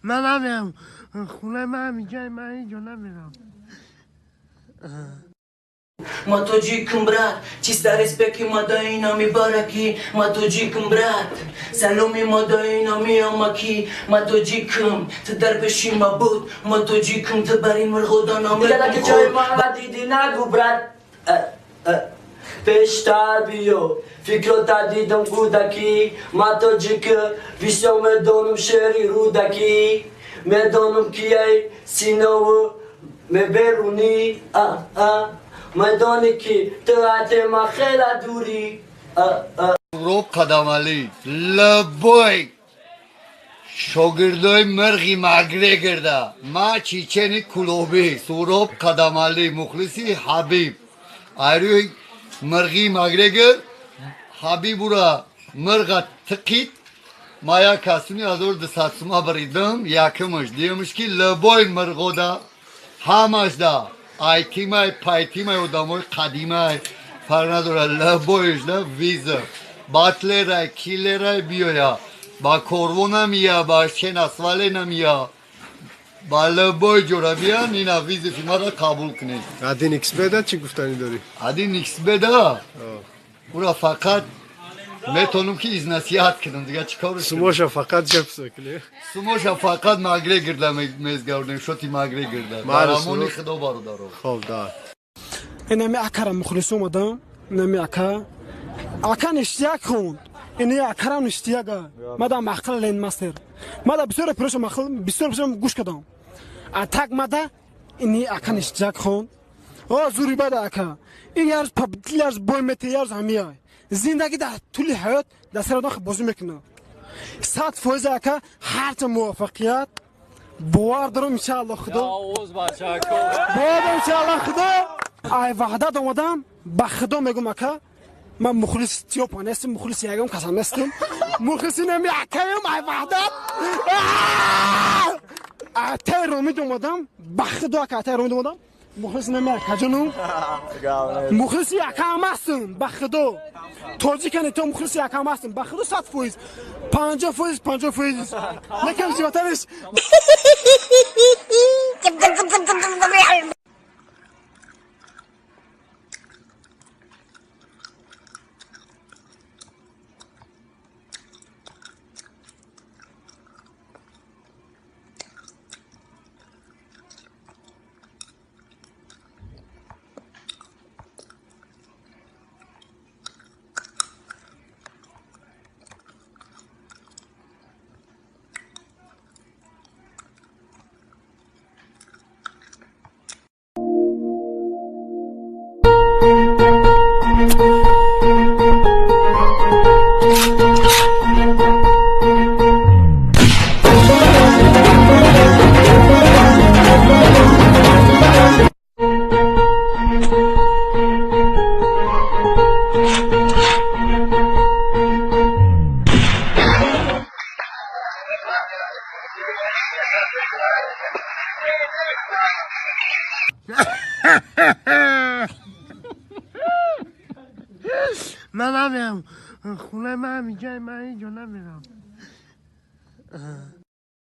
من نمیرم خونه، من اینجا، من اینجا نمیرم. Ма тоҷикам, брат, чиста респекти ма даинами бараки. Ма тоҷикам, брат, саломи ма даинами амаки. Ма тоҷикам, ту дар пеши ма буд. Ма тоҷикам, ту бар ин мурғода Дигадаки ҷои ма диди нагу, брат, пештар биё фикрота дидам кӯдакӣ. Ма тоҷика бисёр медонам, шеъри Рӯдакӣ медонам, кияй синову меберунӣ, медонӣ ки ту атема хела дурӣ. Суроб Қадамалӣ, лабой шогирдои мирғи Макгрегорда, ма чечени кулобӣ Суроб Қадамалӣ, мухлиси Ҳабиб. Айрӯи мирғи Макгрегор Ҳабибура мирға тиқид, ма як касуни 1200 сума биридам. Якумаш, дуюмаш ки лабои мирғода ҳамашда айтимай, пайтимай, одамои қадимай, фарқ надорад, лабоишда виза батлерай, киллерай биёя, ба корвонам ия, ба шенасваленам ия, ба лабои ҷора биян, ина визифи мара қабул кунед. Один иксбеда чӣ гуфтанӣ дорӣ? Один иксбеда ура фақат метонам ки изнасиҳат кунам, дига чӣ кор? Сумоша фақат ҷабса кунӣ. Сумоша фақат Макгрегорда мезгардем, шоти Макгрегорда. Барамони худо, бародаро. Хоб да. Инами акара мухлис омадам, инами ака. Ака ништяк хонд. Ини акарам ништяга. Мада мақл лен мастер. Мада бисёр пироша мақл, бисёр бисёр гӯш кардам. А так мада ини ака ништяк хонд. О зури бада ака. Ин ярз победил, ярз бой мете, ярз ҳамияй. Зиндагӣ дар тӯли ҳаёт дар сари одам бозӣ мекунад. 100% ака, ҳарча муваффақият бовар дорам, иншаалло худо. Бовар, иншаалло худо. Ай Ваҳдат омадам, ба худо мегум, ака, ман мухлиси Тиёпа нестам, мухлиси ягон касам нестам, мухлиси нами акаем. Ай Ваҳдат, атай Ромид омадам, ба худо, ака, атай Ромид омадам, мухлиси нами акаҷонум, мухлиси акаам ҳастам, ба худо, тоҷикане то мухлиси акаам ҳастам, ба худо, 100%, 50%, 50%, лекин зиёдтариш. من نمیرم خونه، من اینجا، من اینجا نمیرم.